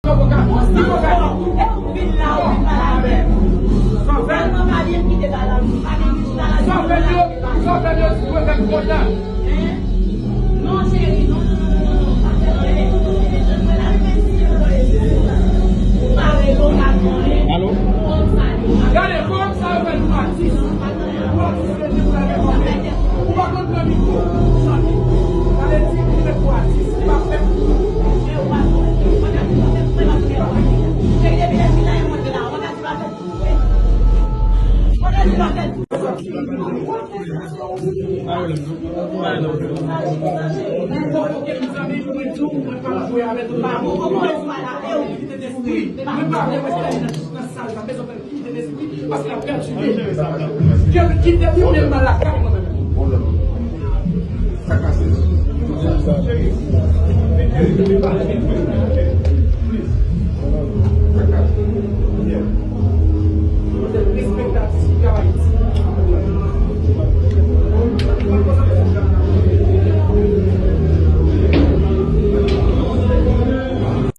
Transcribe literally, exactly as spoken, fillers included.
Sa w fè yo, sa w fè yo, sa w fè yo, sa w fè yo, sa w fè yo, sa w fè yo, sa w fè yo, Alo? Gade, fòm sa yo fè nou atis. Pou atis se di pou lage kòmè. Ou pa konn pran mikwo, ou santi. Sa vle di, ou fè pou atis, li pa fè pou ou.